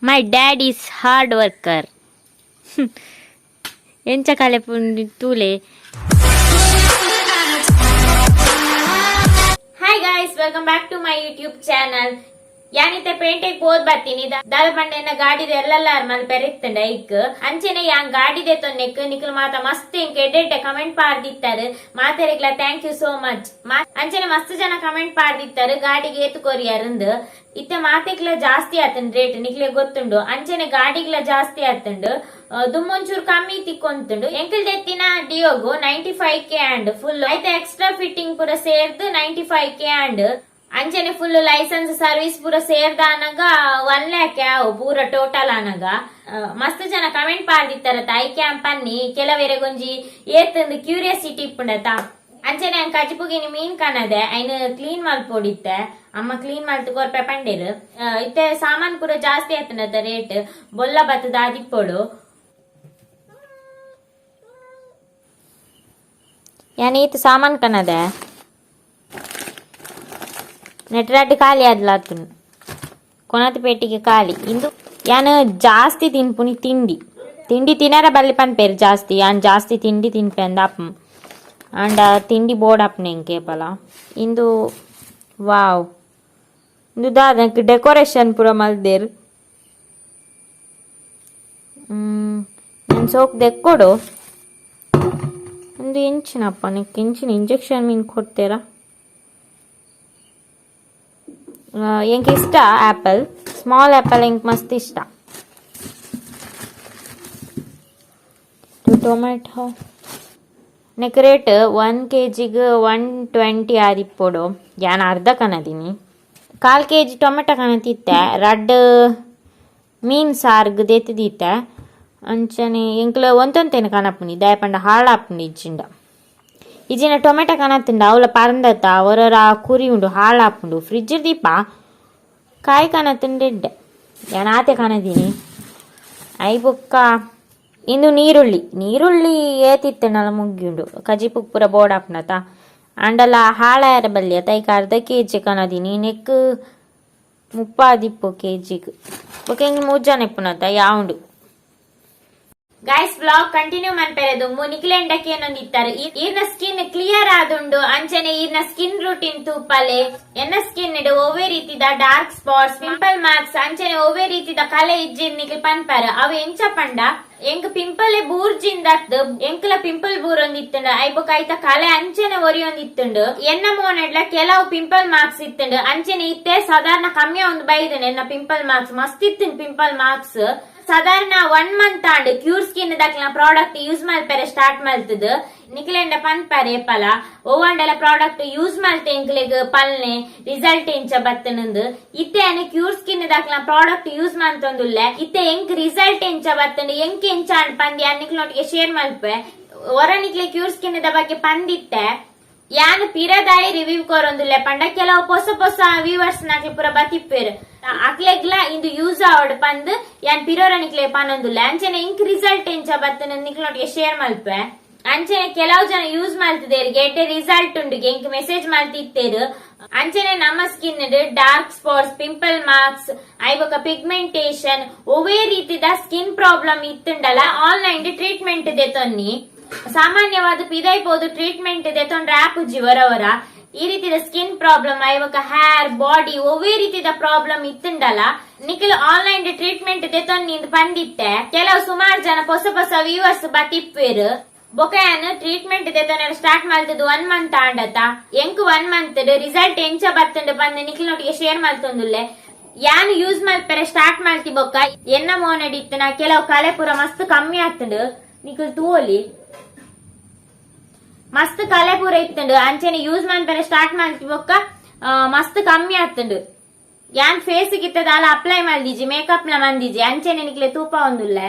My dad is hard worker. ಎಂಚ ಕಲೆಪುಂಡು ತೂಲೆ. Hi guys, welcome back to my YouTube channel. ಯಾನಿತ್ತೆ ಪೇಂಟೆಗ್ ಪೋದ್ ಬರ್ತೀನಿ. ದಾದ ಪಂಡ ಗಾಡಿದ ಎಲ್ಲಲ್ಲಾರ್ ಮಲ್ಪೆರೆ ಇತ್ತಂಡ ಐಕ್. ಅಂಚೆನೆ ಯಾನ್ ಗಾಡಿದೆ ತೊನ್ನೆಕ್ ನಿಕುಲು ಮಾತ ಮಸ್ತ್ ಎಂಕ್ ಎಡ್ಡೆ comment ಪಾಡ್ದಿತ್ತಾರೆ. ಮಾತೆರೆಗ್ಲ thank you so much. ಅಂಚೆನೆ ಮಸ್ತ್ ಜನ ಕಮೆಂಟ್ ಪಾಡ್ದಿತ್ತಾರೆ ಗಾಡಿಗೆ ಏತ್ ಕೊರಿಯರಂದ್. ಇತ್ತೆ ಮಾತೆಗ್ಲ ಜಾಸ್ತಿ ಆತಂಡ್ ರೇಟ್, ನಿಕ್ಲೆ ಗೊತ್ತುಂಡು. ಅಂಚೆನೆ ಗಾಡಿಗ್ಲ ಜಾಸ್ತಿ ಆತಂಡು. ದುಮ್ಮೊಂಚೂರು ಕಮ್ಮಿ ತಿಕ್ಕೊಂತುಂಡು. ಎಂಕಲ್ ದೆತ್ತಿನ ಡಿಯೋಗು 95K and full ಐತೆ. ಎಕ್ಸ್ಟ್ರಾ ಫಿಟ್ಟಿಂಗ್ ಪೂರ ಸೇರ್ದು 95K and. ಅಂಚೆನೆ full licence service ಪೂರ ಸೇರ್ದ ಅನಗ 1 ಲ್ಯಾಕ್ ಯಾವು ಪೂರ ಟೋಟಲ್ ಅನಗ. ಮಸ್ತ್ ಜನ ಕಮೆಂಟ್ ಪಾಡ್ದಿತ್ತಾರ I camp ಅನ್ನಿ. ಕೆಲವೆರೆಗೊಂಜಿ ಏತಂದು ಕ್ಯೂರಿಯಾಸಿಟಿ ಇಪ್ಪುಂಡತ. ಅಂಚೆನೆ ಅಂಕ ಕಜಿಪುಗಿನಿ ಮೀನ್ ಕಾಣದೆ, ಐನ್ ಕ್ಲೀನ್ ಮಲ್ಪೊಡಿತ್ತೆ. ಅಮ್ಮ ಕ್ಲೀನ್ ಮಲ್ತು ಕೊರ್ಪೆ ಪಂಡೇರು. ಇತ್ತೆ ಸಾಮಾನ್ ಪೂರ ಜಾಸ್ತಿ ಆತನದ ರೇಟ್. ಬೊಲ್ಲ ಬತ್ತದ ಆದಿಪ್ಪೊಡು. ಯಾನ್ ಈತ್ ಸಾಮಾನ್ ಕನದೆ ನೆಟ್ರಾಟ್ ಖಾಲಿ ಆದ್ಲಾತುಂಡು. ಕೊನತ್ ಪೇಟಿಗೆ ಖಾಲಿ. ಇಂದು ಯಾನ್ ಜಾಸ್ತಿ ತಿನ್ಪುನಿ ತಿಂಡಿ. ತಿಂಡಿ ತಿನ್ನರ ಬಲ್ಲಿ ಪನ್ಪೇರು ಜಾಸ್ತಿ. ಯಾನ್ ಜಾಸ್ತಿ ತಿಂಡಿ ತಿನ್ಪೆ ಅಂದ್ ಅಪ್ ಆಂಡ ತಿಂಡಿ ಬೋರ್ಡ್ ಅಪ್ನೆ ಎಂಕೇಪಲ. ಇಂದು ವಾವ್, ಇಂದು ದಾದ ಡೆಕೋರೇಷನ್ ಪೂರ ಮಲ್ದೇರ್. ಸೋಕ್ ದೆಕ್ಕೊಡು. ಇಂದು ಎಂಚಿನಪ್ಪ ನಿಕ್? ಎಂಚಿನ ಇಂಜೆಕ್ಷನ್ ಮೀನ್ ಕೊಡ್ತೇರಾ? ಎಂಕ್ ಇಷ್ಟ apple, small apple ಎಂಕ್ ಮಸ್ತ್ ಇಷ್ಟ. ಟೊಮೆಟೊ ನೆಕ್ ರೇಟ್ 1 ಕೆಜಿಗ್ 120 ಆದಿಪ್ಪೊಡು. ಯಾನ್ ಅರ್ಧ ಕನದಿನಿ. ಕಾಲ್ ಕೆಜಿ ಟೊಮೆಟೊ ಕನತಿತ್ತೆ. ರಡ್ಡ್ ಮೀನ್ ಸಾರ್ಗ್ ದೆತ್ತ್ದೀತೆ. ಅಂಚನೆ ಎಂಕ್ಲ ಒಂತೊಂತೇನು ಕನಪುನಿ, ದಾಯೆ ಪಂಡ ಹಾಳಾಪುಂಡು ಇಜ್ಜಿಂಡ. ಇಜ್ಜಿನ ಟೊಮೆಟೊ ಕನತ್ಂಡ ಅವ್ಲ ಪರಂದತ್ತ ಒರೊರ ಕುರಿ ಉಂಡು, ಹಾಳಾಪುಂಡು. ಫ್ರಿಜ್ ದೀಪ. ಕಾಯಿ ಕನತ್ಂಡ ಎಡ್ಡೆ. ಯಾನ್ ಆತೆ ಕನದಿನಿ. I ಬೊಕ್ಕ ಇಂದು ನೀರುಳ್ಳಿ. ನೀರುಳ್ಳಿ ಏತಿತ್ತುಂಡಲ ಮುಗ್ಯುಂಡು. ಕಜಿಪುಗ್ ಪೂರ ಬೋಡಾಪುಂಡತ. ಆಂಡಲ ಹಾಳಾಯರ ಬಲ್ಲಿ ಅತ, ಐಕ್ ಅರ್ಧ ಕೆಜಿ ಕನದಿನಿ. ನೆಕ್ 30 ದಿಪ್ಪು ಕೆಜಿಗ್. ಬೊಕ ಇಂಚ ಮೂಜಿ ಜನ ಇಪ್ಪುನತ, ಯಾವುಂಡು. Guys, blog continue ಮನ್ಪೆರೆ ದುಂಬು ನಿಕ್ಲೆಂಡಕ್ಕೆ ಏನೊಂದಿತ್ತಾರೆ. ಈರ್ನ ಸ್ಕಿನ್ ಕ್ಲಿಯರ್ ಆದುಂಡು. ಅಂಚನೆ ಈರ್ನ ಸ್ಕಿನ್ ರೂಟೀನ್ ತೂಪಲೆ. ಎನ್ನ ಸ್ಕಿನ್ ಒವ್ವೆ ರೀತಿದ dark spots, pimple marks, ಅಂಚನೆ ಒವ್ವೆ ರೀತಿದ ಕಲೆ ಇಜ್ಜಿನ್ ನಿಕ್ಲ್ ಪನ್ಪಾರ. ಅವು ಎಂಚ ಪಂಡ, ಎಂಕ್ ಪಿಂಪಲ್ ಬೂರ್ಜಿಂದ ಎಂಕ್ಲ ಪಿಂಪಲ್ ಬೂರೊಂದಿತ್ತುಂಡು. I ಬೊಕ ಐತ ಕಲೆ ಅಂಚನೆ ಒರಿಯೊಂದಿತ್ತುಂಡು. ಎನ್ನ ಮೋನೆಡ್ಲ ಕೆಲವು ಪಿಂಪಲ್ ಮಾರ್ಕ್ಸ್ ಇತ್ತುಂಡು. ಅಂಚನೆ ಇತ್ತೆ ಸಾಧಾರಣ ಕಮ್ಮಿ ಒಂದು ಬೈದನೆ ಎನ್ನ ಪಿಂಪಲ್ ಮಾರ್ಕ್ಸ್. ಮಸ್ತ್ ಇತ್ತುಂಡು ಪಿಂಪಲ್ ಮಾರ್ಕ್ಸ್. ಸಾಧಾರಣ ಒನ್ ಮಂತ್ ಆಂಡ್ ಕ್ಯೂರ್ ಸ್ಕಿನ್ ದಕ್ಲಿನ ಪ್ರಾಡಕ್ಟ್ ಯೂಸ್ ಮಲ್ಪೆರೆ ಸ್ಟಾರ್ಟ್ ಮಲ್ತದ. ನಿಕ್ಲೆಂಡ ಪನ್ಪರೆ ಏಪಲ ಓವಂಡಲ ಪ್ರಾಡಕ್ಟ್ ಯೂಸ್ ಮಲ್ತೆ ಎಂಕ್ಲೆಗ್ ಪಲ್ನೆ ರಿಸಲ್ಟ್ ಎಂಚ ಬತ್ತನಂದು. ಇತ್ತೆ ಅನೆ ಕ್ಯೂರ್ ಸ್ಕಿನ್ ದಕ್ಲಿನ ಪ್ರಾಡಕ್ಟ್ ಯೂಸ್ ಮಂತೊಂದುಲ್ಲೆ. ಇತ್ತೆ ಎಂಕ್ ರಿಸಲ್ಟ್ ಎಂಚ ಬತ್ತಂಡು, ಎಂಕ್ ಎಂಚ ಅಂಡ್ ಪಂದಿ ನಿಕ್ಲೊಟ್ಟಿಗೆ ಶೇರ್ ಮಲ್ಪೆ. ಹೊರ ನಿಕ್ಲೆ ಕ್ಯೂರ್ ಸ್ಕಿನ್ the ಬಗ್ಗೆ ಪಂದಿತ್ತೆ. ಯಾನ್ ಪಿರದಾಯಿ ರಿವ್ಯೂ ಕೊರೊಂದುಲ್ಲೆ ಪಂಡ, ಕೆಲವು ಪೊಸ ಪೊಸ ವ್ಯೂವರ್ಸ್ ನಾಕ್ಲೆ ಪೂರ ಬತ್ತಿಪ್ಪೇರು. ಅಕ್ಲೆಗ್ಲ ಇಂದು ಯೂಸ್ ಆವಡ್ ಪಂದ್ ಯಾನ್ ಪಿರೋರ ನಿಕ್ಲೆ ಪನೊಂದುಲ್ಲೆ. ಅಂಚನೆ ಇಂಕ್ ರಿಸಲ್ಟ್ ಎಂಚ ಬತ್ತನ ನಿಕ್ಲೊಟ್ಟಿಗೆ ಶೇರ್ ಮಲ್ಪೆ. ಅಂಚನೆ ಕೆಲವು ಜನ ಯೂಸ್ ಮಲ್ತದೇರು, ಎಡ್ಡೆ ರಿಸಲ್ಟ್ ಉಂಡು, ಎಂಕ್ ಮೆಸೇಜ್ ಮಲ್ತಿತ್ತೇರು. ಅಂಚನೆ ನಮ್ಮ skin dark spots, pimple marks, ಐಬೊಕ pigmentation, ಒವ್ವೇ ರೀತಿದ ಸ್ಕಿನ್ ಪ್ರಾಬ್ಲಮ್ ಇತ್ತುಂಡಲ ಆನ್ಲೈನ್ ಟ್ರೀಟ್ಮೆಂಟ್ ದೆತೊನ್ನಿ. ಸಾಮಾನ್ಯವಾದ ಪಿದೈಪೋದು ಟ್ರೀಟ್ಮೆಂಟ್ ದೆತೊಂಡ್ರೆ ಆಪುಜಿ ವರವರ. ಈ ರೀತಿದ ಸ್ಕಿನ್ ಪ್ರಾಬ್ಲಮ್, ಐಬೊಕ ಹೇರ್, ಬಾಡಿ, ಒವ್ವೇ ರೀತಿದ ಪ್ರಾಬ್ಲಮ್ ಇತ್ತುಂಡಲ ನಿಖಿಲ್ ಆನ್ಲೈನ್ ಟ್ರೀಟ್ಮೆಂಟ್ ದೆತೊನ್ನಿ ಪಂದಿತ್ತೆ. ಕೆಲವು ಸುಮಾರು ಜನ ಪೊಸ ಪೊಸ ವ್ಯೂವರ್ಸ್ ಬತ್ತಿಪ್ಪೇರು. ಬೊಕಯಾನ್ ಟ್ರೀಟ್ಮೆಂಟ್ ದೆತೊನೆರೆ ಸ್ಟಾರ್ಟ್ ಮಲ್ತದ್ದು ಒನ್ ಮಂತ್ ಆಂಡತ. ಎಂಕ್ one month result ಎಂಚ ಬತ್ತಂಡು ಪಂದ್ ನಿಖಿಲ್ನೊಟ್ಟಿಗೆ ಶೇರ್ ಮಲ್ತೊಂದುಲ್ಲೆ. ಯಾನ್ ಯೂಸ್ ಮಲ್ಪೆರೆ ಸ್ಟಾರ್ಟ್ ಮಲ್ತಿ ಬೊಕ್ಕ ಎನ್ನ ಮೋನಡಿತ್ತನ ಕೆಲವು ಕಲೆ ಪೂರ ಮಸ್ತ್ ಕಮ್ಮಿ ಆತುಂಡು. ನಿಖಿಲ್ ತೂವೊಲಿ, ಮಸ್ತ್ ಕಲೆ ಪೂರ ಇತ್ತುಂಡು. ಅಂಚನೆ ಯೂಸ್ ಮನ್ಪೆರೆ ಸ್ಟಾರ್ಟ್ ಮಲ್ತಿ ಬೊಕ್ಕ ಮಸ್ತ್ ಕಮ್ಮಿ ಆತುಂಡು. ಯಾನ್ ಫೇಸ್ ಗಿತ್ತದಾಲ ಅಪ್ಲೈ ಮಲ್ದಿಜಿ, ಮೇಕಪ್ ನ ಮಂದಿಜಿ. ಅಂಚನೆ ನಿಕ್ಲೆ ತೂಪ ಒಂದುಲ್ಲೆ.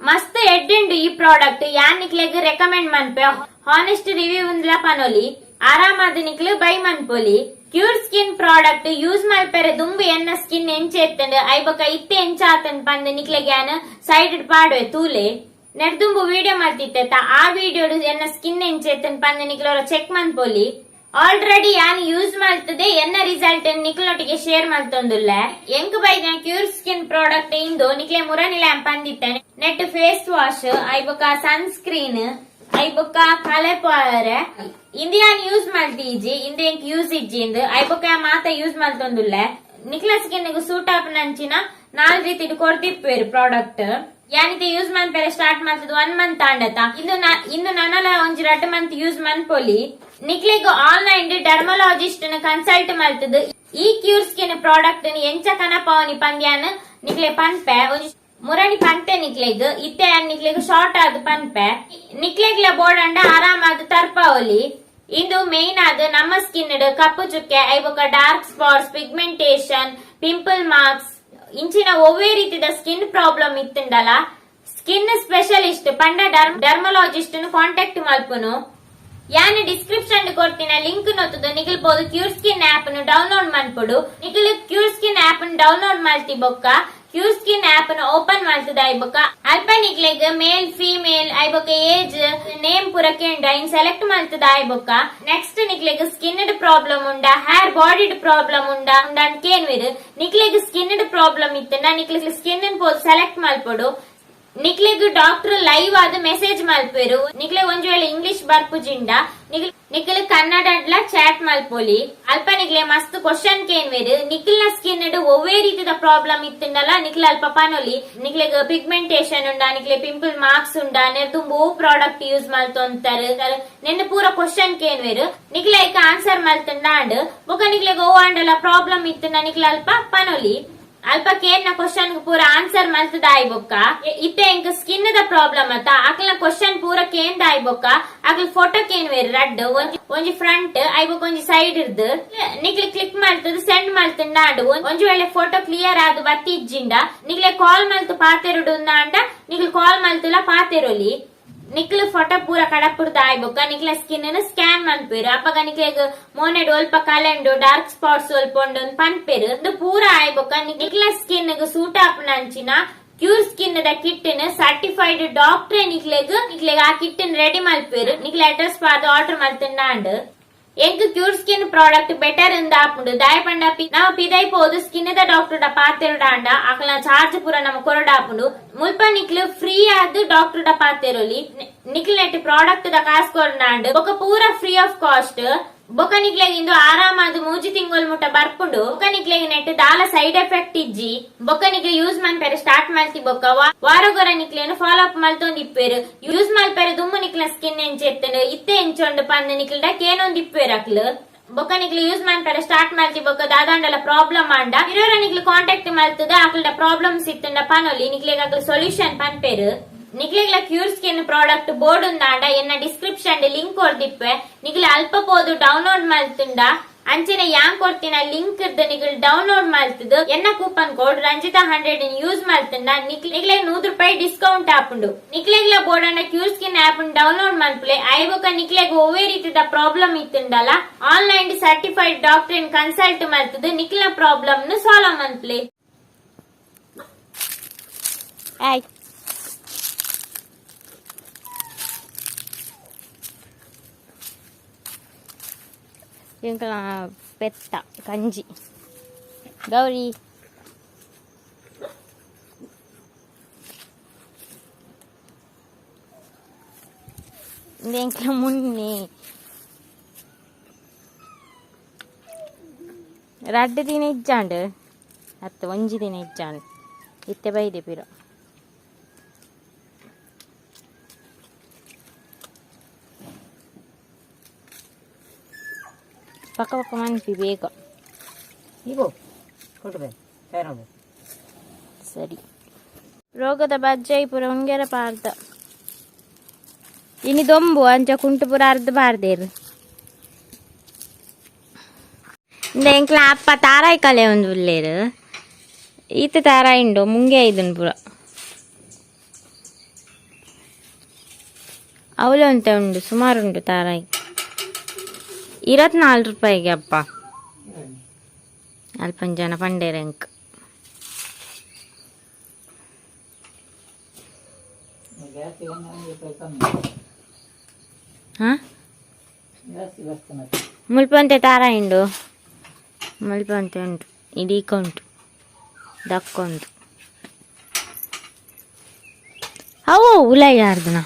ಮಸ್ತ್ ಎಡ್ಡುಂಡು ಈ ಪ್ರಾಡಕ್ಟ್. ಯಾನ್ ನಿಕ್ಲೆಗ್ ರೆಕಮೆಂಡ್ ಮನ್ಪೆ. ಹಾನೆಸ್ಟ್ ರಿವ್ಯೂ ಉಂದ್ಲ ಪನೊಲಿ. ಆರಾಮಾದ ನಿಕ್ಲು ಬೈ ಮನ್ಪೊಲಿ. Cure skin product use ಮಲ್ಪೆರೆ ದುಂಬು ಎನ್ನ ಸ್ಕಿನ್ ಎಂಚ ಎತ್ತಂಡು, ಐಬೊಕ ಇತ್ತೆ ಎಂಚ ಆತಂಡ್ ಪಂದ್ ನಿಕ್ಲೆಗ್ ಯಾನ್ ಸೈಡ್ ಪಾಡುವೆ, ತೂಲೆ. ನೆಡ್ದುಂಬು ವಿಡಿಯೋ ಮಲ್ತಿತ್ತೆ, ಆ ವಿಡಿಯೋ ಎನ್ನ ಸ್ಕಿನ್ ಎಂಚ ಎತ್ತಂಡ್ ಪಂದ್ ನಿಕ್ಲವರ ಚೆಕ್ ಮನ್ಪೊಲಿ. ಆಲ್ರೆಡಿ ಯಾನ್ ಯೂಸ್ ಮಲ್ತದೆ, ಎನ್ನ ರಿಸಲ್ಟ್ ನಿಕ್ಲೊಟ್ಟಿಗೆ ಶೇರ್ ಮಲ್ತೊಂದುಲ್ಲೆ. ಎಂಕ್ ಬೈದಿನ ಕ್ಯೂರ್ ಸ್ಕಿನ್ ಪ್ರಾಡಕ್ಟ್ ಇಂದು ನಿಕ್ಲೆ ಮುರನಿ ಲ್ಯಾಂಪ್ ಅಂದಿತ್ತೆ. ನೆಟ್ ಫೇಸ್ ವಾಶ್, ಐಬೊಕ ಸನ್ ಸ್ಕ್ರೀನ್, ಐಬೊಕ ಕಲೆ ಪಾರೆ. ಇಂದು ಯಾನ್ ಯೂಸ್ ಮಲ್ತೀಜಿ, ಇಂದು ಎಂಕ್ ಯೂಸ್ ಇಜ್ಜಿ. ಇಂದು ಐಬೊಕ ಮಾತ ಯೂಸ್ ಮಲ್ತೊಂದುಲ್ಲೆ. ನಿಕ್ಲ ಸ್ಕಿನ್ ಸೂಟ್ ಆಪುನಂಚಿನ ನಾಲ್ ರೀತಿಡ್ ಕೊರ್ದಿಪ್ಪೇರು ಪ್ರಾಡಕ್ಟ್. ಯಾನಿತೆ ಯೂಸ್ ಮನ್ಪೆರೆ ಸ್ಟಾರ್ಟ್ ಮಲ್ತದ ಒನ್ ಮಂತ್ ಆಂಡತ. ಇಂದು ಇಂದು ನನಲ ಒಂಜಿ 2 ಮಂತ್ ಯೂಸ್ ಮನ್ಪೊಲಿ. ನಿಕ್ಲೆಗ್ ಆನ್ಲೈನ್ ಡರ್ಮಲಾಜಿಸ್ಟ್ ಕನ್ಸಲ್ಟ್ ಮಲ್ತದು ಈ ಕ್ಯೂರ್ ಸ್ಕಿನ್ ಪ್ರಾಡಕ್ಟ್ ಎಂಚ ಕನಪಾವನಿ ಪಂದ್ಯಾನ್ ನಿಕ್ಲೆ ಪನ್ಪೆ. ಒಂಜಿ ಮುರಣಿ ಪಂತೆ ನಿಕ್ಲೆಗ್, ಇತ್ತೆ ನಿಕ್ಲೆಗ್ ಶಾರ್ಟ್ ಆದ್ ಪನ್ಪೆ. ನಿಕ್ಲೆಗ್ಲ ಬೋಡಂಡ ಆರಾಮಾದ್ ತರ್ಪಾವಲಿ. ಇಂದು ಮೇನ್ ಆದ್ ನಮ್ಮ ಸ್ಕಿನ್ ಕಪ್ಪು ಚುಕ್ಕೆ, ಐಬೊಕ dark spots, pigmentation, pimple marks ಇಂಚಿನ ಒವ್ವೇ ರೀತಿದ ಸ್ಕಿನ್ ಪ್ರಾಬ್ಲಮ್ ಇತ್ತುಂಡಲ ಸ್ಕಿನ್ ಸ್ಪೆಷಲಿಸ್ಟ್ ಪಂಡ ಡರ್ಮಲಾಜಿಸ್ಟ್ ಕಾಂಟ್ಯಾಕ್ಟ್ ಮಲ್ಪುನು. ಯಾನ್ ಡಿಸ್ಕ್ರಿಪ್ಷನ್ ಕೊಡ್ತಿನ ಲಿಂಕ್ ನೊತ್ತುದು ನಿಗಲ್ ಪೋದು ಕ್ಯೂರ್ ಸ್ಕಿನ್ ಆಪ್ ನು ಡೌನ್ಲೋಡ್ ಮನ್ಪೊಡು. ನಿಗಲ್ ಕ್ಯೂರ್ ಸ್ಕಿನ್ ಆಪ್ ನು ಡೌನ್ಲೋಡ್ ಮಲ್ತಿ ಬೊಕ್ಕ ಕ್ಯೂರ್ ಸ್ಕಿನ್ ಆಪ್ ನು ಓಪನ್ ಮಲ್ತದ ಐಬೊಕ್ಕ ಅಲ್ಪ ನಿಕ್ಲೆಗ್ ಮೇಲ್, ಫೀಮೇಲ್, ಐಬೊಕ್ಕ ಏಜ್, ನೇಮ್ ಪೂರ ಕೇಂಡ ಇನ್ ಸೆಲೆಕ್ಟ್ ಮಲ್ತದ ಐಬೊಕ್ಕ ನೆಕ್ಸ್ಟ್ ನಿಕ್ಲೆಗ್ ಸ್ಕಿನ್ ಪ್ರಾಬ್ಲಮ್ ಉಂಡ, ಹೇರ್ ಬಾಡಿ ಪ್ರಾಬ್ಲಮ್ ಉಂಡ ಉಂಡ ಕೇನ್ವಿರ್. ನಿಕ್ಲೆಗ್ ಸ್ಕಿನ್ ಪ್ರಾಬ್ಲಮ್ ಇತ್ತಂಡ ನಿಕ್ಲೆಗ್ ಸ್ಕಿನ್ ಪೋದು ಸೆಲೆಕ್ಟ್ ಮಲ್ಪೊಡು. ನಿಕ್ಲೆಗ್ ಡಾಕ್ಟರ್ ಲೈವ್ ಆದ್ ಮೆಸೇಜ್ ಮಲ್ಪೆರು. ನಿಕ್ಲೆ ಒಂಜಿ ವೇಳೆ ಇಂಗ್ಲಿಷ್ ಬರ್ಪುಜಿಂಡ ನಿಕ್ಲೆ ಕನ್ನಡಡ್ಲ ಚಾಟ್ ಮಲ್ಪೊಲಿ. ಅಲ್ಪ ನಿಕ್ಲೆ ಮಸ್ತ್ ಕ್ವಶನ್ ಕೇನ್ವೇರು. ನಿಕ್ಲ್ನ ಸ್ಕಿನ್ ಒವ್ವೇ ರೀತಿದ ಪ್ರಾಬ್ಲಮ್ ಇತ್ತುಂಡಲ ನಿಕ್ಲೆ ಅಲ್ಪ ಪನೊಲಿ. ನಿಕ್ಲೆಗ್ ಪಿಗ್ಮೆಂಟೇಶನ್ ಉಂಡ, ನಿಕ್ಲೆ ಪಿಂಪಲ್ ಮಾರ್ಕ್ಸ್ ಉಂಡ, ನೆರ್ದುಂಬು ಪ್ರಾಡಕ್ಟ್ ಯೂಸ್ ಮಲ್ತೊಂತಾರ, ನೆನ್ನ ಪೂರ ಕ್ವಶನ್ ಕೇನ್ವೇರು. ನಿಕ್ಲೆ ಐಕ್ ಆನ್ಸರ್ ಮಲ್ತುಂಡ ಆಂಡ್ ಬೊಕ ನಿಕ್ಲೆಗ್ ಒವ್ ಆಂಡಲ ಪ್ರಾಬ್ಲಮ್ ಇತ್ತುಂಡ ನಿಕ್ಲೆ ಅಲ್ಪ ಪನೊಲಿ. ಅಲ್ಪ ಕೇನ್ನ ಕ್ವಶನ್ ಪೂರ ಆನ್ಸರ್ ಮಲ್ತದ ಆಯ್ಬೊಕ್ಕ, ಇತ್ತೆ ಎಂಕ್ ಸ್ಕಿನ್ ದ ಪ್ರಾಬ್ಲಮ್ ಅತ್ತ, ಅಕ್ಲ್ನ ಕ್ವಶನ್ ಪೂರ ಕೇಂದ ಆಯ್ಬೊಕ್ಕ ಅಕ್ಲ್ ಫೋಟೋ ಕೇನ್ವೇರು ರಡ್ಡ್, ಒಂಜಿ ಒಂಜಿ ಫ್ರಂಟ್, ಐಬೊಕ್ಕ ಒಂಜಿ ಸೈಡ್ ಇರ್ದು. ನಿಕ್ಲೆ ಕ್ಲಿಕ್ ಮಲ್ತದ ಸೆಂಡ್ ಮಲ್ತುಂಡ ಆಂಡ್. ಒಂಜಿ ವೇಳೆ ಫೋಟೋ ಕ್ಲಿಯರ್ ಆದ್ ಬತ್ತಿ ಇಜ್ಜಿಂಡ ನಿಕ್ಲೆ ಕಾಲ್ ಮಲ್ತು ಪಾತೆರುಡು ಅಂಡ ನಿಕ್ಲೆ ಕಾಲ್ ಮಲ್ತುಲ ಪಾತೆರೊಲಿ. ನಿಕ್ಲು ಫೋಟೋ ಪೂರ ಕಡಪುರ್ದ ಆಯ್ಬೊಕ್ಕ ನಿಕ್ಲ ಸ್ಕಿನ್ ಸ್ಕ್ಯಾನ್ ಮನ್ಪೇರು. ಅಪಗ ನಿಕ್ಲೆಗ್ ಮೋನೆಡ್ ಒಲ್ಪ ಕಲೆಂಡು, ಡಾರ್ಕ್ ಸ್ಪಾಟ್ಸ್ ಒಲ್ಪ ಉಂಡು ಪನ್ಪೇರು. ಇದು ಪೂರ ಆಯ್ಬೊಕ್ಕ ನಿಕ್ಲ ಸ್ಕಿನ್ ಸೂಟ್ ಆಪುನಂಚಿನ ಕ್ಯೂರ್ ಸ್ಕಿನ್ ದ ಕಿಟ್ ನ್ ಸರ್ಟಿಫೈಡ್ ಡಾಕ್ಟರ್ ನಿಕ್ಲೆಗ್ ನಿಕ್ಲೆಗ್ ಆ ಕಿಟ್ ರೆಡಿ ಮಲ್ಪೇರು. ನಿಕ್ಲೆ ಅಡ್ರೆಸ್ ಪಾರ್ದ್ ಆರ್ಡರ್ ಮಲ್ತುಂಡ. ಎಂಕ್ ಕ್ಯೂರ್ ಸ್ಕಿನ್ ಪ್ರಾಡಕ್ಟ್ ಬೆಟರ್ ಇಂದ ಆಪುಂಡು. ದಾಯ ಪಂಡ ನಮ ಪಿದೈ ಪೋದು ಸ್ಕಿನ್ ದ ಡಾಕ್ಟರ್ ಡ ಪಾತೆರೊಡಾಂಡ ಅಕಲ್ನ ಚಾರ್ಜ್ ಪೂರ ನಮ ಕೊರಡಾಪುಂಡು. ಮುಲ್ಪ ನಿಕ್ಲು ಫ್ರೀ ಆದ್ ಡಾಕ್ಟರ್ ಡ ಪಾತೆರೊಲಿ. ನಿಕ್ಲ್ ನೆಟ್ ಪ್ರಾಡಕ್ಟ್ ದ ಕಾಸ್ ಕೊರ್ನಾಂಡ್, ಬೊಕ ಪೂರ ಫ್ರೀ ಆಫ್ ಕಾಸ್ಟ್. ಬೊಕ ನಿಕ್ಲೆಗ್ ಇಂದು ಆರಾಮಾದ್ 3 ತಿಂಗೊಲ್ ಮುಟ್ಟ ಬರ್ಪುಂಡು. ಬೊಕ ನಿಕ್ಲೆಗ್ ನೆಟ್ ದಾಲ ಸೈಡ್ ಎಫೆಕ್ಟ್ ಇಜ್ಜಿ. ಬೊಕ ನಿಕ್ಲೆ ಯೂಸ್ ಮನ್ಪೆರೆ ಸ್ಟಾರ್ಟ್ ಮಲ್ತಿ ಬೊಕ್ಕ ವಾರಗೊರ ನಿಕ್ಲೇನು ಫಾಲೋ ಅಪ್ ಮಲ್ತೊಂದಿಪ್ಪೇರು. ಯೂಸ್ ಮಲ್ಪೆರೆ ದುಮ್ಮು ನಿಕ್ಲ ಸ್ಕಿನ್ ಎಂಚೆತ್ತಂಡು, ಇತ್ತೆ ಎಂಚೊಂಡು ಪಂದ್ ನಿಕ್ಲ್ಡ ಕೇನೊಂದಿಪ್ಪೇರು ಅಕ್ಲು. ಬೊಕ ನಿಕ್ಲು ಯೂಸ್ ಮನ್ಪೆರೆ ಸ್ಟಾರ್ಟ್ ಮಲ್ತಿ ಬೊಕ್ಕ ದಾದಾಂಡಲ ಪ್ರಾಬ್ಲಮ್ ಆಂಡ ಇರೋರ ನಿಕ್ಲು ಕಾಂಟ್ಯಾಕ್ಟ್ ಮಲ್ತದ ಅಕ್ಲ್ಡ ಪ್ರಾಬ್ಲಮ್ಸ್ ಇತ್ತಂಡ ಪನೊಲಿ. ನಿಕ್ಲೆಗ್ ಅಕ್ಲು ಸೊಲ್ಯೂಷನ್ ಪನ್ಪೇರು. ನಿಕ್ಲೆಗ್ಲ ಕ್ಯೂರ್ ಸ್ಕಿನ್ ಪ್ರಾಡಕ್ಟ್ ಬೋರ್ಡ್ ಉಂದಾಂಡ ಎನ್ನ ಡಿಸ್ಕ್ರಿಪ್ಷನ್ ಲಿಂಕ್ ಕೊರ್ದಿಪ್ಪೆ. ನಿಕ್ಲೆ ಅಲ್ಪ ಪೋದು ಡೌನ್ಲೋಡ್ ಮಲ್ತುಂಡ, ಅಂಚನೆ ಯಾನ್ ಕೊರ್ತಿನ ಲಿಂಕ್ ಇರ್ದ ನಿಗಲ್ ಡೌನ್ಲೋಡ್ ಮಲ್ತದು ಎನ್ನ ಕೂಪನ್ ಕೋಡ್ ರಂಜಿತಾ 100 ಯೂಸ್ ಮಲ್ತುಂಡ ನಿಕ್ಲೆ 100 ರೂಪಾಯಿ ಡಿಸ್ಕೌಂಟ್ ಆಪುಂಡು. ನಿಕ್ಲೆಗ್ಲ board cure skin app download ಮಲ್ಪುಲೆ. ಐಬೊಕ ನಿಕ್ಲೆಗ್ ಒವ್ವೇ ರೀತಿದ ಪ್ರಾಬ್ಲಮ್ ಇತ್ತುಂಡಲ ಆನ್ಲೈನ್ ಸರ್ಟಿಫೈಡ್ ಡಾಕ್ಟರ್ ಕನ್ಸಲ್ಟ್ ಮಲ್ತದು ನಿಕ್ಲ ಪ್ರಾಬ್ಲಮ್ ನು ಸಾಲ್ವ್ ಮನ್ಪುಲೆ. ಆಯ್ ಎಂಕಲ ಪೆತ್ತ ಕಂಜಿ ಗೌರಿ. ಎಂಕಲ ಮುನ್ನೆ 2 ದಿನ ಇಜ್ಜಾಂಡ್ ಅತ್ತ, ಒಂಜಿ ದಿನ ಇಜ್ಜಾಂಡ್, ಇತ್ತೆ ಬೈದೆ ಪಿರ. ಪಕ್ಕ ಪಕ್ಕ ಮನ್ಪಿ ಬೇಗ. ಇಗೋ ಕೊಟ್ಟು ತಯಾರು. ಸರಿ, ರೋಗದ ಬಜ್ಜೈ ಪೂರ ಉಂಗೆರ ಪಾರ್ದ. ಇನಿ ದೊಂಬು, ಅಂಚ ಕುಂಟು ಪೂರ ಅರ್ಧ ಬಾರ್ದೇರು. ಇಂದ ಎಂಕ್ಲ ಅಪ್ಪ ತಾರಾಯಿ ಕಲೆ ಒಂದು ಉಲ್ಲೇರು. ಈತ ತಾರಾಯಿ ಉಂಡು, ಮುಂಗೆ ಇದನ್ ಪೂರ ಅವಳು ಅಂತ ಉಂಡು, ಸುಮಾರು ಉಂಟು ತಾರಾಯಿ. 24 ರೂಪಾಯಿಗೆ ಅಪ್ಪ. ಅಲ್ಪ ಜನ ಪಂಡೇರ್ ಎಂಕ್. ಜಾಸ್ತಿ 1 ರೂಪಾಯಿ ಕಮ್ಮಿ. ಹಾ. ಜಾಸ್ತಿ ಬರ್ತದೆ ಮತ್ತೆ. ಮುಲ್ಪಂತೆ ತಾರಾಯಿಂಡು ಮುಲ್ಪಂತೆ ಉಂಟು ಇಡೀಕ ಉಂಟು ದಕ್ಕೊಂದು ಅವು ಉಲ ಯಾರ್ದನ.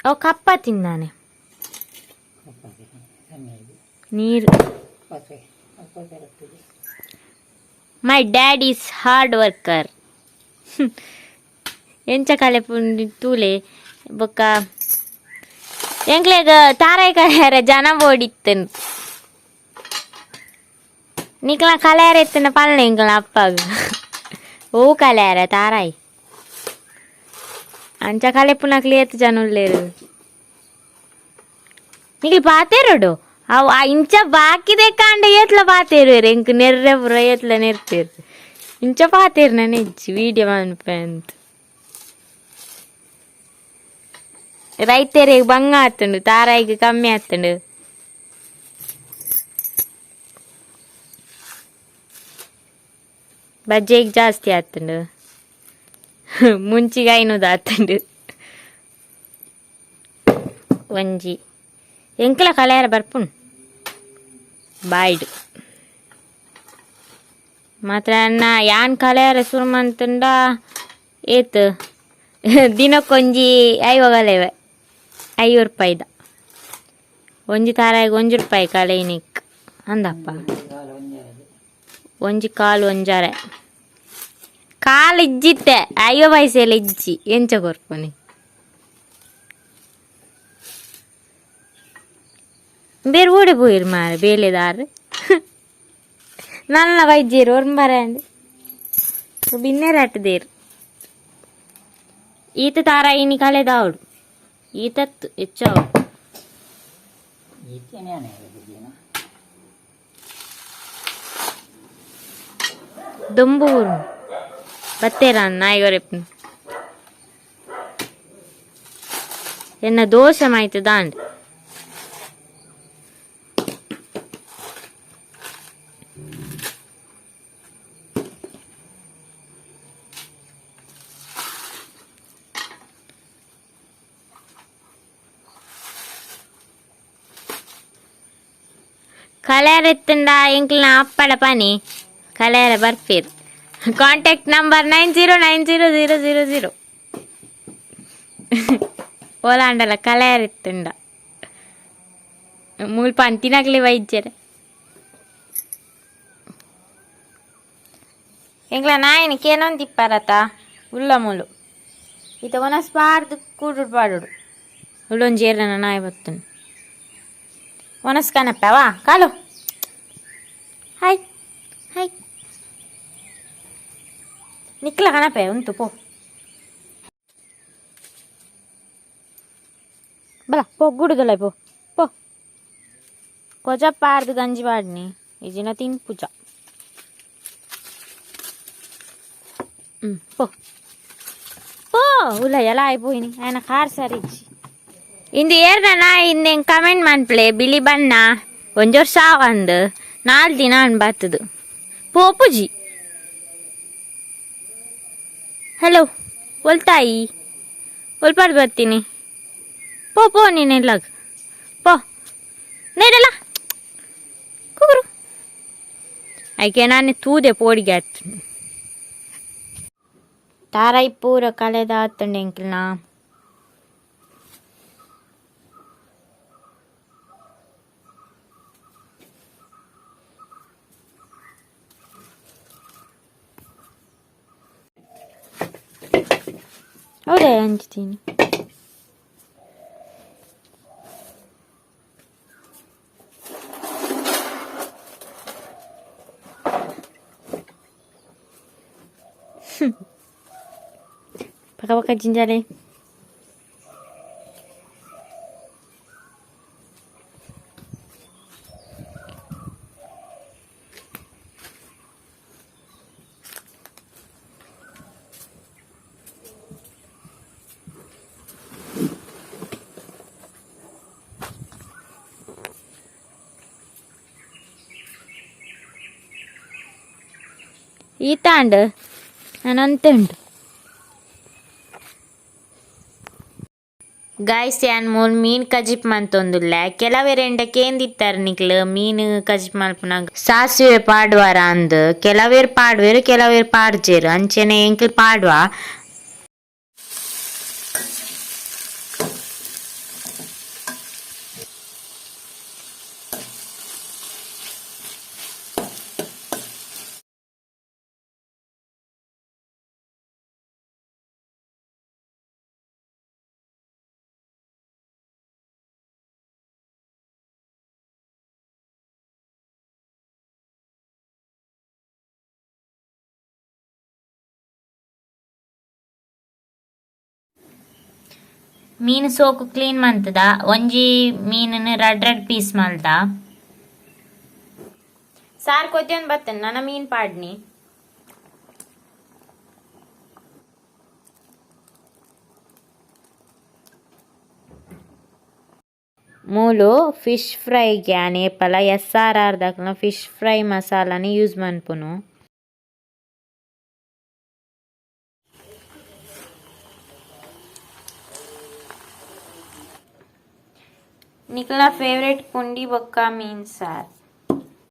ಅವು ಕಪ್ಪ ತಿಂದಾನೆ ನೀರು. My dad is hard worker. ಎಂಚ ಕಲೆಪುಂಡು ತೂಲೆ. ಬೊಕ್ಕ ಎಂಕ್ಲೆಗ್ ತಾರಾಯಿ ಕಲೆಯರ ಜನ ಬೋಡಿತ್ತನ್. ನಿಕ್ಲ ಕಲೆಯರ ಎತ್ತನ ಪಲ್ಲೆ ಎಂಕ್ಲ ಅಪ್ಪಗ್. ಓ ಕಲೆಯರ ತಾರಾಯಿ ಅಂಚ ಕಲೆಪುನಕ್ಲು ಏತ್ ಜನ ಉಲ್ಲೆರ್? ನಿಕ್ಲು ಪಾತೆರೊಡು. ಅವು ಆ ಇಂಚ ಬಾಕಿದೆ ಕಾಂಡ ಏತ್ಲ ಪಾತೆರುವೆರ್. ಎಂಕ್ ನೆರ್ರೆ ಪೂರ ಏತ್ಲ ನೆರ್ಪೆರ್. ಇಂಚ ಪಾತೆರ್ ನೆಜ್ಜಿ ವೀಡಿಯೋ ಮನ್ಪೆ ಅಂತ. ರೈತರಿಗೆ ಬಂಗ ಆತುಂಡು, ತಾರಾಯಿಗ್ ಕಮ್ಮಿ ಆತುಂಡು. ಬಜ್ಜೆಗ್ ಜಾಸ್ತಿ ಆತುಂಡು, ಮುಂಚಿಗೆ ಐನೂದು ಆತುಂಡು. ಒಂಜಿ ಎಂಕ್ಲ ಕಲೆಯರ ಬರ್ಪುಂಡು ಬಾಯ್ಡ್ ಮಾತ್ರ. ಅನ್ನ ಯಾನ್ ಕಲೆಯರ ಶುರು ಮಂತುಂಡ ಏತ್ ದಿನಕ್ಕೊಂಜಿ 50 ಕಲೆವೆ. 50 ರೂಪಾಯಿದ ಒಂಜಿ ತಾರಾಯಿಗ್ 1 ರೂಪಾಯಿ ಕಲೆಯಿನಿಕ್ ಅಂದಪ್ಪ. ಒಂಜಿ ಕಾಲು ಒಂಜಾರೆ ಕಾಲು ಇಜ್ಜಿತ್ತೆ. 50 ಪೈಸೆಲ ಇಜ್ಜಿ, ಎಂಚ ಕೊರ್ಪುನಿ? ಬೇರೆ ಓಡೆ ಪೋಯಿರು ಮಾರೆ ಬೇಲೆದಾರ್? ನನ್ನ ವೈದ್ಯರು ಒರ್ಂಬರೆ ಅಂದ್ ಬಿನ್ನೆರ್ ಅಟ್ಟದೇರು. ಈತ ತಾರಾಯಿನಿ ಕಳೆದಾವಡು ಈತತ್ತು ಹೆಚ್ಚಾವಡು. ದೊಂಬು ಊರು ಬತ್ತೇರ ನಾಯಿಗೊರೆಪ್ನು. ಎನ್ನ ದೋಸೆ ಮಾಯ್ತು ದಾಂಡ್. ಕಲೆಯರ ಎತ್ತಂಡ ಎಂಕ್ಲೆನ ಅಪ್ಪಡ ಪನಿ, ಕಲೆಯರ ಬರ್ಪೇರ್. Contact number 9090000. ಓಲಾಂಡಲ ಕಲೆಯರ ಎತ್ತಂಡ ಮುಲ್ಪ ಅಂತಿನಕ್ಲೆ ವೈದ್ಯರ. ಎಂಕ್ಲ ನಾಯಿನ ಕೇನೊಂದಿಪ್ಪರತ ಉಲ್ಲ ಮೂಲು. ಈತ ಒನಸ್ ಪಾಡ್ದು ಕೂಡುಡು ಪಾಡೋಡು. ಉಳ್ಳೊಂಜಿ ಏರ್ನ ನಾಯಿ ಬತ್ತುಂಡು. ಒನಸ್ ಕನಪ್ಪವಾ ಕಾಲು. Hi hi. ನಿಕ್ಲ ಕನಪೆ ಉಂಟು. ಪೋ ಬಲ, ಪೋ ಗುಡುದಲ್ಲ, ಪೋ ಪೋ. ಕೊಜ ಪಾಡ್ದು ಗಂಜಿ ಪಾಡ್ನಿ ಇಜಿನ ತಿನ್ಪುಜ. ಪೋ ಪೋ. ಉಲ್ಲ ಎಲ್ಲ ಆಯ್ಪೋಯಿನಿ ఆయన ಕಾರ್ ಸರಿಜ್ಜಿ. ಇಂದು ಏರ್ನ ಇಂದೆನ್ ಕಮೆಂಟ್ ಮನ್ಪ್ಲೆ. ಬಿಳಿ ಬಣ್ಣ ಒಂಜಿ ವರ್ಷ ಆವಂದ್, 4 ದಿನ ಅನ್ ಬತ್ತದು ಪೋಪುಜಿ. ಹಲೋ, ಒಲ್ತಾಯಿ ಒಲ್ಪಾಡ್ ಬರ್ತೀನಿ. ಪೋ ಪೋ, ನೀನು ಇಲ್ಲಾಗ ಪೋ. ನೇರಲ್ಲ ಕುಗುರು ಐಕೆ. ನಾನು ತೂದೆ ಪೋಡಿಗೆ ಆತು. ತಾರಾಯಿ ಪೂರ ಕಳೆದ ಆತಂಡು ಎಂಕ್ಲ್ನ. ಹೌದಾ ಹಂಚ್ತೀನಿ. ಪಕ್ಕ ಪಕ್ಕ ಜಿಂಜಾಲೆ. ಈತಾಂಡ್ ನಾನಂತೆ ಉಂಟು. ಗಾಯ್ಸ್, ಯಾನ್ ಮೂಲು ಮೀನ್ ಕಜಿಪ್ ಮಂತೊಂದುಲ್ಲೆ. ಕೆಲವೆರೆಂಡ ಕೇಂದಿತ್ತಾರೆ ನಿಕ್ಲು ಮೀನ್ ಕಜಿಪ್ ಮಲ್ಪುನಗ ಸಾಸಿವೆ ಪಾಡ್ವಾರ ಅಂದ್. ಕೆಲವೆರ್ ಪಾಡ್ವೆರ್, ಕೆಲವೆರ್ ಪಾಡ್ಜೆರ್. ಅಂಚೆನೆ ಎಂಕ್ಲು ಪಾಡ್ವ. ಮೀನ್ ಸೋಕು ಕ್ಲೀನ್ ಮಂತದ. ಒಂಜಿ ಮೀನನ್ನು ರಡ್ ರಡ್ ಪೀಸ್ ಮಲ್ದ. ಸಾರ್ ಕೊದ್ಯೊಂದು ಬತ್ತನ್, ನನ ಮೀನ್ ಪಾಡ್ನಿ. ಮೂಲು ಫಿಶ್ ಫ್ರೈ ಯಾನ್ ಏಪಲ ಎಸ್ ಆರ್ ಆರ್ ದಕಲ್ನ ಫಿಶ್ ಫ್ರೈ ಮಸಾಲಾನ್ ಯೂಸ್ ಮನ್ಪುನು. ನಿಕ್ಲ್ನ ಫೇವರೇಟ್ ಪುಂಡಿ ಬೊಕ್ಕ ಮೀನ್ ಸಾರ್.